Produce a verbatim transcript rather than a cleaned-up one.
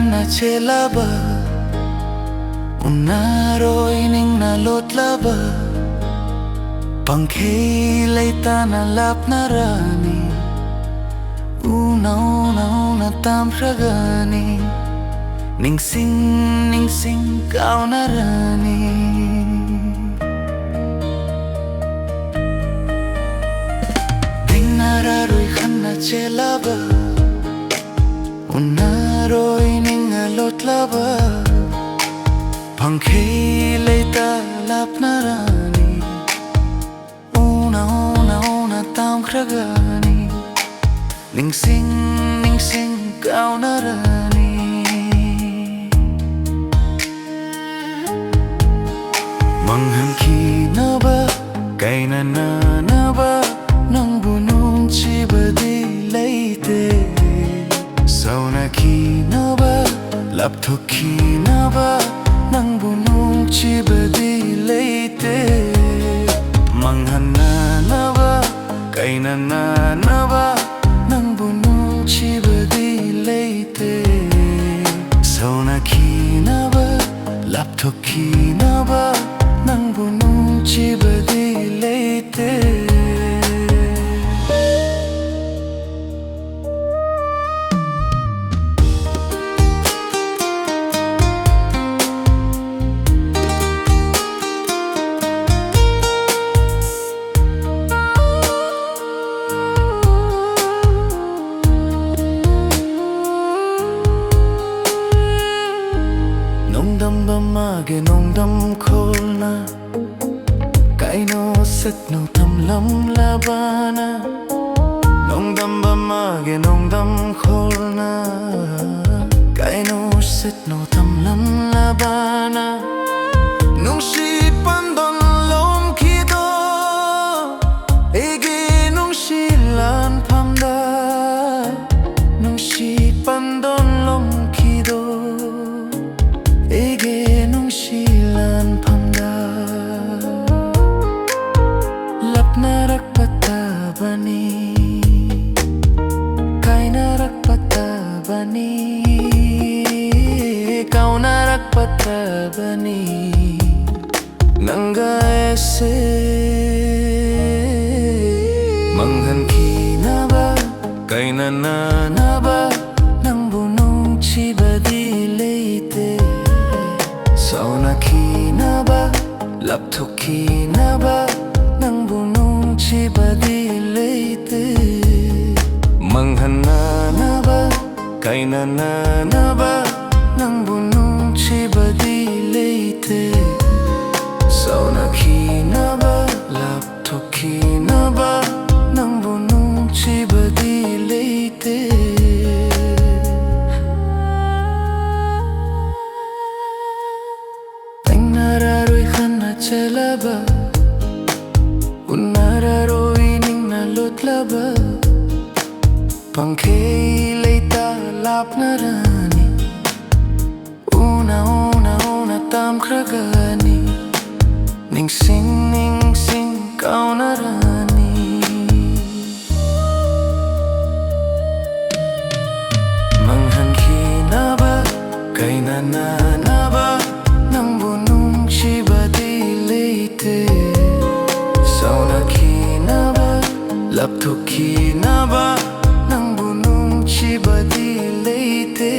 ꯅ ꯆꯦꯜꯂꯕ, ꯎꯅꯔꯣꯏ ꯅꯤꯡꯅ ꯂꯣꯠꯂꯕ, ꯄꯪꯈꯩ ꯂꯩꯇꯅ ꯂꯥꯞꯅꯔꯅꯤ꯫ ꯎꯅꯧ ꯅꯧꯅ ꯇꯝꯈ꯭ꯔꯒꯅꯤ, ꯅꯤꯡꯁꯤꯡ ꯅꯤꯡꯁꯤꯡ ꯀꯥꯎꯅꯔꯅꯤ꯫ ꯊꯦꯡꯅꯔꯔꯣꯏ ꯈꯟꯅ ꯆꯦꯜꯂꯕ, ꯎꯅꯔꯣꯏ ꯅꯤꯡꯅ ꯂꯣꯠꯂꯕ, ꯄꯪꯈꯩ ꯂꯩꯇ ꯂꯥꯞꯅꯔꯅꯤ꯫ ꯎꯅ ꯎꯅ ꯎꯅ ꯇꯝꯈ꯭ꯔꯒꯅꯤ, ꯅꯤꯡꯁꯤꯡ ꯅꯤꯡꯁꯤꯡ ꯀꯥꯎꯅꯔꯅꯤ꯫ ꯃꯥꯡꯍꯟꯈꯤꯅꯕ, ꯀꯥꯏꯅꯅꯅꯕ, ꯅꯪꯕꯨ ꯅꯨꯡꯁꯤꯕꯗꯤ ꯂꯩꯇꯦ꯫ ꯁꯥꯎꯅꯈꯤꯅꯕ, ꯂꯥꯞꯊꯣꯛꯈꯤꯅꯕ, ꯅꯪꯕꯨ ꯅꯨꯡꯁꯤꯕꯗꯤ ꯂꯩꯇꯦ꯫ ꯃꯥꯡꯍꯟꯅꯅꯕ, ꯀꯥꯏꯅꯅꯅꯕ, ꯅꯪꯕꯨ ꯅꯨꯡꯁꯤꯕꯗꯤ ꯂꯩꯇꯦ꯫ ꯁꯥꯎꯅꯈꯤꯅꯕ, ꯂꯥꯞꯊꯣꯛꯈꯤꯅꯕ, ꯅꯪꯕꯨ ꯅꯨꯡꯁꯤꯕꯗꯤ ꯂꯩꯇꯦ꯫ ꯅꯣꯡꯗꯝꯕ ꯃꯥꯒꯤ ꯅꯣꯡꯗꯝ ꯈꯣꯜꯅ ꯀꯩꯅꯣ ꯁꯤꯠꯅꯣ ꯊꯝꯂꯝꯂꯕꯅ, ꯅꯣꯡꯗꯝꯕ ꯃꯥꯒꯤ ꯅꯣꯡꯗꯝ ꯈꯣꯜꯅ ꯀꯩꯅꯣ ꯁꯤꯠꯅꯣ ꯊꯝꯂꯝꯂꯕꯅ, ꯅꯨꯡꯁꯤ ꯄꯥꯟꯗꯣꯟ ꯂꯣꯝꯈꯤꯗꯣ ꯑꯩꯒꯤ ꯅꯨꯡꯁꯤ ꯂꯥꯟꯐꯝꯗ, ꯅꯨꯡꯁꯤ ꯄꯥꯟꯗꯣꯟ ꯂꯣꯝꯈꯤꯗꯣ ꯑꯩꯒꯤ ꯅꯨꯡꯁꯤ ꯂꯥꯟꯐꯝꯗ꯫ ꯂꯥꯞꯅꯔꯛꯄ ꯇꯥꯕꯅꯤ, ꯀꯥꯏꯅꯔꯛꯄ ꯇꯥꯕꯅꯤ꯫ ꯅꯠꯇ꯭ꯔꯕꯅꯤ꯫ ꯅꯪꯒ ꯑꯩꯁꯦ ꯃꯥꯡꯍꯟꯈꯤꯅꯕ, ꯀꯥꯏꯅꯅꯅꯕ ꯅꯪꯕꯨ ꯅꯨꯡꯁꯤꯕꯗꯤ ꯂꯩꯇꯦ꯫ ꯁꯥꯎꯅꯈꯤꯅꯕ, ꯂꯥꯞꯊꯣꯛꯈꯤꯅꯕ ꯅꯪꯕꯨ ꯅꯨꯡꯁꯤꯕꯗꯤ ꯂꯩꯇꯦ꯫ ꯃꯥꯡꯍꯟꯅꯅꯕ, ꯀꯥꯏꯅꯅꯅꯕ ꯅꯪꯕꯨ ꯅꯨꯡꯁꯤꯕꯗꯤ ꯂꯩꯇꯦ꯫ ꯁꯥꯎꯅꯈꯤꯅꯕ, ꯂꯥꯞꯊꯣꯛꯈꯤꯅꯕ ꯅꯪꯕꯨ ꯅꯨꯡꯁꯤꯕꯗꯤ ꯂꯩꯇꯦ꯫ ꯊꯦꯡꯅꯔꯔꯣꯏ ꯈꯟꯅ ꯆꯠꯂꯕ, ꯎꯅꯔꯔꯣꯏ ꯅꯤꯡꯅ ꯂꯣꯠꯂꯕ, ꯄꯪꯈꯩ ꯂꯩꯇ ꯂꯥꯞꯅꯔꯅꯤ꯫ ꯎꯅ ꯎꯅ ꯎꯅ ꯇꯝꯈ꯭ꯔꯒꯅꯤ, ꯅꯤꯡꯁꯤꯡ ꯅꯤꯡꯁꯤꯡ ꯀꯥꯎꯅꯔꯅꯤ꯫ ꯃꯥꯡꯍꯟꯈꯤꯅꯕ, ꯀꯥꯏꯅꯅꯅꯕ ꯅꯪꯕꯨ ꯅꯨꯡꯁꯤꯕꯗꯤ ꯂꯩꯇꯦ꯫ ꯁꯥꯎꯅꯈꯤꯅꯕ, ꯂꯥꯞꯊꯣꯛꯈꯤꯅꯕ ꯅꯪꯕꯨ ꯅꯨꯡꯁꯤꯕꯗꯤ ꯂꯩꯇꯦ꯫